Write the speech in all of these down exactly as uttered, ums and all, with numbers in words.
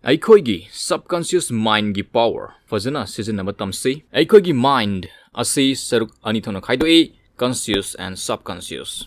ꯑꯩꯈꯣꯏꯒꯤ subconscious mindꯒꯤ power ꯐꯖꯅ ꯁꯤꯖꯤꯟꯅꯕ ꯇꯝꯁꯤ꯫ ꯑꯩꯈꯣꯏꯒꯤ mind ꯑꯁꯤ ꯁꯔꯨꯛ ꯑꯅꯤ ꯊꯣꯛꯅ ꯈꯥꯏꯗꯣꯛꯏ, conscious and subconscious꯫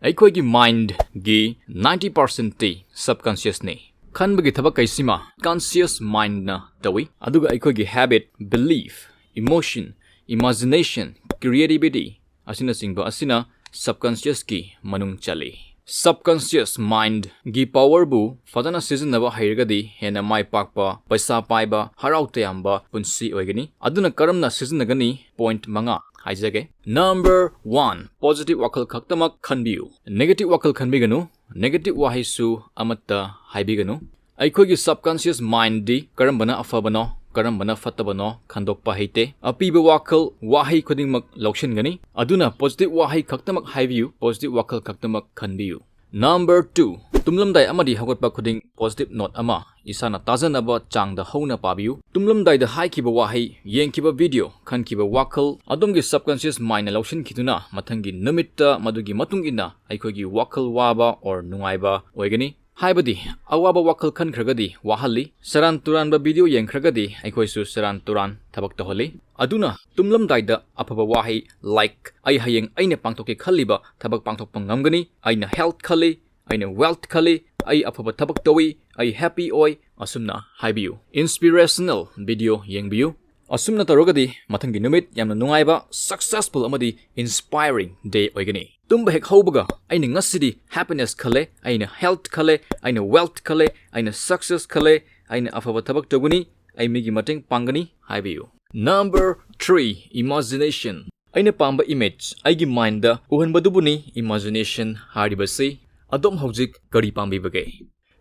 ꯑꯩꯈꯣꯏꯒꯤ mindꯒꯤ ninety percentꯇꯤ subconsciousꯅꯤ꯫ ꯈꯟꯕꯒꯤ ꯊꯕꯛ ꯀꯩꯁꯤꯃ conscious mindꯅ ꯇꯧꯏ, ꯑꯗꯨꯒ ꯑꯩꯈꯣꯏꯒꯤ habit, belief, emotion, imagination, creativity ꯑꯁꯤꯅꯆꯤꯡꯕ ꯑꯁꯤꯅ subconsciousꯀꯤ ꯃꯅꯨꯡ ꯆꯜꯂꯤ꯫ Subconscious mindꯒꯤ powerꯕꯨ ꯐꯖꯅ ꯁꯤꯖꯤꯟꯅꯕ ꯍꯩꯔꯒꯗꯤ ꯍꯦꯟꯅ ꯃꯥꯏ ꯄꯥꯛꯄ, ꯄꯩꯁꯥ ꯄꯥꯏꯕ, ꯍꯔꯥꯎ ꯇꯌꯥꯝꯕ ꯄꯨꯟꯁꯤ ꯑꯣꯏꯒꯅꯤ꯫ ꯑꯗꯨꯅ ꯀꯔꯝꯅ ꯁꯤꯖꯤꯟꯅꯒꯅꯤ? Point ꯃꯉꯥ ꯍꯥꯏꯖꯒꯦ꯫ Number one, positive ꯋꯥꯈꯜ ꯈꯛꯇꯃꯛ ꯈꯟꯕꯤꯌꯨ꯫ Negative ꯋꯥꯈꯜ ꯈꯟꯕꯤꯒꯅꯨ꯫ Negative ꯋꯥꯍꯩꯁꯨ ꯑꯃꯠꯇ ꯍꯥꯏꯕꯤꯒꯅꯨ꯫ ꯑꯩꯈꯣꯏꯒꯤ subconscious mindꯗꯤ ꯀꯔꯝꯕꯅ ꯑꯐꯕꯅꯣ, ꯀꯔꯝꯕꯅ ꯐꯠꯇꯕꯅꯣ ꯈꯟꯗꯣꯛꯄ ꯍꯩꯇꯦ꯫ ꯑꯄꯤꯕ ꯋꯥꯈꯜ, ꯋꯥꯍꯩ ꯈꯨꯗꯤꯡꯃꯛ ꯂꯧꯁꯤꯟꯒꯅꯤ꯫ ꯑꯗꯨꯅ positive ꯋꯥꯍꯩ ꯈꯛꯇꯃꯛ ꯍꯥꯏꯕꯤꯌꯨ, positive ꯋꯥꯈꯜ ꯈꯛꯇꯃꯛ ꯈꯟꯕꯤꯌꯨ꯫ Number two, ꯇꯨꯝꯂꯝꯗꯥꯏ ꯑꯃꯗꯤ ꯍꯧꯒꯠꯄ ꯈꯨꯗꯤꯡ positive note ꯑꯃ ꯏꯁꯥꯅ ꯇꯥꯖꯅꯕ ꯆꯥꯡꯗ ꯍꯧꯅ ꯄꯥꯕꯤꯌꯨ꯫ ꯇꯨꯝꯂꯝꯗꯥꯏꯗ ꯍꯥꯏꯈꯤꯕ ꯋꯥꯍꯩ, ꯌꯦꯡꯈꯤꯕ video, ꯈꯟꯈꯤꯕ ꯋꯥꯈꯜ ꯑꯗꯣꯝꯒꯤ subconscious mindꯅ ꯂꯧꯁꯤꯟꯈꯤꯗꯨꯅ ꯃꯊꯪꯒꯤ ꯅꯨꯃꯤꯠꯇ ꯃꯗꯨꯒꯤ ꯃꯇꯨꯡ ꯏꯟꯅ ꯑꯩꯈꯣꯏꯒꯤ ꯋꯥꯈꯜ ꯋꯥꯕ or ꯅꯨꯡꯉꯥꯏꯕ ꯑꯣꯏꯒꯅꯤ꯫ ꯍꯥꯏꯕꯗꯤ ꯑꯋꯥꯕ ꯋꯥꯈꯜ ꯈꯟꯈ꯭ꯔꯒꯗꯤ ꯋꯥꯍꯜꯂꯤ, ꯁꯦꯔꯥꯟ ꯇꯨꯔꯥꯟꯕ video ꯌꯦꯡꯈ꯭ꯔꯒꯗꯤ ꯑꯩꯈꯣꯏꯁꯨ ꯁꯦꯔꯥꯟ ꯇꯨꯔꯥꯟ ꯊꯕꯛ ꯇꯧꯍꯜꯂꯤ꯫ ꯑꯗꯨꯅ ꯇꯨꯝꯂꯝꯗꯥꯏꯗ ꯑꯐꯕ ꯋꯥꯍꯩ like "ꯑꯩ ꯍꯌꯦꯡ ꯑꯩꯅ ꯄꯥꯡꯊꯣꯛꯀꯦ ꯈꯜꯂꯤꯕ ꯊꯕꯛ ꯄꯥꯡꯊꯣꯛꯄ ꯉꯝꯒꯅꯤ", "ꯑꯩꯅ health ꯈꯜꯂꯤ", "ꯑꯩꯅ wealth ꯈꯜꯂꯤ", "ꯑꯩ ꯑꯐꯕ ꯊꯕꯛ ꯇꯧꯏ", "ꯑꯩ happy ꯑꯣꯏ", ꯑꯁꯨꯝꯅ ꯍꯥꯏꯕꯤꯌꯨ꯫ Inspirational video ꯌꯦꯡꯕꯤꯌꯨ꯫ ꯑꯁꯨꯝꯅ ꯇꯧꯔꯒꯗꯤ ꯃꯊꯪꯒꯤ ꯅꯨꯃꯤꯠ ꯌꯥꯝꯅ ꯅꯨꯡꯉꯥꯏꯕ, successful ꯑꯃꯗꯤ inspiring day ꯑꯣꯏꯒꯅꯤ꯫ ꯇꯨꯝꯕ ꯍꯦꯛ ꯍꯧꯕꯒ ꯑꯩꯅ ꯉꯁꯤꯗꯤ happiness ꯈꯜꯂꯦ, ꯑꯩꯅ health ꯈꯜꯂꯦ, ꯑꯩꯅ wealth ꯈꯜꯂꯦ, ꯑꯩꯅ success ꯈꯜꯂꯦ, ꯑꯩꯅ ꯑꯐꯕ ꯊꯕꯛ ꯇꯧꯒꯅꯤ, ꯑꯩ ꯃꯤꯒꯤ ꯃꯇꯦꯡ ꯄꯥꯡꯒꯅꯤ ꯍꯥꯏꯕꯤꯌꯨ꯫ Number three, imagination꯫ ꯑꯩꯅ ꯄꯥꯝꯕ image ꯑꯩꯒꯤ mindꯗ ꯎꯍꯟꯕꯗꯨꯕꯨꯅꯤ imagination ꯍꯥꯏꯔꯤꯕꯁꯤ꯫ ꯑꯗꯣꯝ ꯍꯧꯖꯤꯛ ꯀꯔꯤ ꯄꯥꯝꯕꯤꯕꯒꯦ?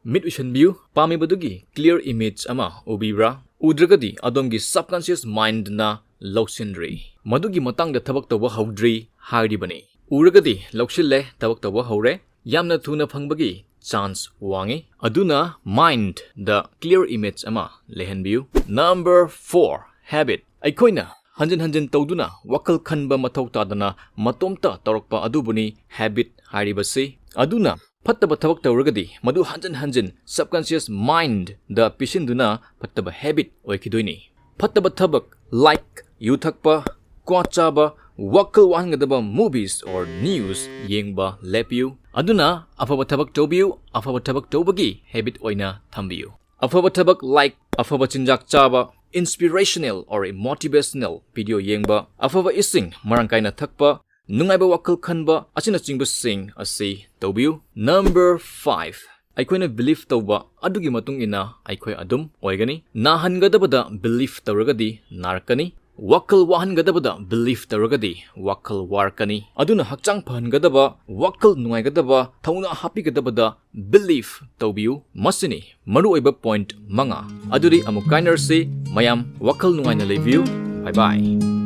ꯃꯤꯠ ꯎꯏꯁꯟꯕꯤꯌꯨ, ꯄꯥꯝꯃꯤꯕꯗꯨꯒꯤ clear image ꯑꯃ ꯎꯕꯤꯕ꯭ꯔꯥ? ꯎꯗ꯭ꯔꯒꯗꯤ ꯑꯗꯣꯝꯒꯤ subconscious mindꯅ ꯂꯧꯁꯤꯟꯗ꯭ꯔꯤ, ꯃꯗꯨꯒꯤ ꯃꯇꯥꯡꯗ ꯊꯕꯛ ꯇꯧꯕ ꯍꯧꯗ꯭ꯔꯤ ꯍꯥꯏꯔꯤꯕꯅꯤ꯫ ꯎꯔꯒꯗꯤ ꯂꯧꯁꯤꯜꯂꯦ, ꯊꯕꯛ ꯇꯧꯕ ꯍꯧꯔꯦ, ꯌꯥꯝꯅ ꯊꯨꯅ ꯐꯪꯕꯒꯤ chance ꯋꯥꯡꯉꯤ꯫ ꯑꯗꯨꯅ mindꯗ clear image ꯑꯃ ꯂꯩꯍꯟꯕꯤꯌꯨ꯫ Number four, habit꯫ ꯑꯩꯈꯣꯏꯅ ꯍꯟꯖꯤꯟ ꯍꯟꯖꯤꯟ ꯇꯧꯗꯨꯅ ꯋꯥꯈꯜ ꯈꯟꯕ ꯃꯊꯧ ꯇꯥꯗꯅ ꯃꯇꯣꯝꯇ ꯇꯧꯔꯛꯄ ꯑꯗꯨꯕꯨꯅꯤ habit ꯍꯥꯏꯔꯤꯕꯁꯤ꯫ ꯑꯗꯨꯅ ꯐꯠꯇꯕ ꯊꯕꯛ ꯇꯧꯔꯒꯗꯤ ꯃꯗꯨ ꯍꯟꯖꯤꯟ ꯍꯟꯖꯤꯟ subconscious mindꯗ ꯄꯤꯁꯤꯟꯗꯨꯅ ꯐꯠꯇꯕ habit ꯑꯣꯏꯈꯤꯗꯣꯏꯅꯤ꯫ ꯐꯠꯇꯕ ꯊꯕꯛ like ꯌꯨ ꯊꯛꯄ, ꯀ꯭ꯋꯥ ꯆꯥꯕ, ꯋꯥꯈꯜ ꯋꯥꯍꯟꯒꯗꯕ movies or news ꯌꯦꯡꯕ ꯂꯦꯞꯄꯤꯌꯨ꯫ ꯑꯗꯨꯅ ꯑꯐꯕ ꯊꯕꯛ ꯇꯧꯕꯤꯌꯨ, ꯑꯐꯕ ꯊꯕꯛ ꯇꯧꯕꯒꯤ habit ꯑꯣꯏꯅ ꯊꯝꯕꯤꯌꯨ꯫ ꯑꯐꯕ ꯊꯕꯛ like ꯑꯐꯕ ꯆꯤꯟꯖꯥꯛ ꯆꯥꯕ, inspirational or motivational video ꯌꯦꯡꯕ, ꯑꯐꯕ ꯏꯁꯤꯡ ꯃꯔꯥꯡ ꯀꯥꯏꯅ ꯊꯛꯄ, ꯅꯨꯡꯉꯥꯏꯕ ꯋꯥꯈꯜ ꯈꯟꯕ ꯑꯁꯤꯅꯆꯤꯡꯕꯁꯤꯡ ꯑꯁꯤ ꯇꯧꯕꯤꯌꯨ꯫ Number five, ꯑꯩꯈꯣꯏꯅ believe ꯇꯧꯕ ꯑꯗꯨꯒꯤ ꯃꯇꯨꯡ ꯏꯟꯅ ꯑꯩꯈꯣꯏ ꯑꯗꯨꯝ ꯑꯣꯏꯒꯅꯤ꯫ ꯅꯥꯍꯟꯒꯗꯕꯗ believe ꯇꯧꯔꯒꯗꯤ ꯅꯥꯔꯛꯀꯅꯤ꯫ ꯋꯥꯈꯜ ꯋꯥꯍꯟꯒꯗꯕꯗ believe ꯇꯧꯔꯒꯗꯤ ꯋꯥꯈꯜ ꯋꯥꯔꯛꯀꯅꯤ꯫ ꯑꯗꯨꯅ ꯍꯛꯆꯥꯡ ꯐꯍꯟꯒꯗꯕ, ꯋꯥꯈꯜ ꯅꯨꯡꯉꯥꯏꯒꯗꯕ, ꯊꯧꯅꯥ ꯍꯥꯞꯄꯤꯒꯗꯕꯗ believe ꯇꯧꯕꯤꯌꯨ꯫ ꯃꯁꯤꯅꯤ ꯃꯔꯨꯑꯣꯏꯕ point ꯃꯉꯥ꯫ ꯑꯗꯨꯗꯤ ꯑꯃꯨꯛ ꯀꯥꯏꯅꯔꯁꯤ꯫ ꯃꯌꯥꯝ ꯋꯥꯈꯜ ꯅꯨꯡꯉꯥꯏꯅ ꯂꯩꯕꯤꯌꯨ꯫ Bye bye꯫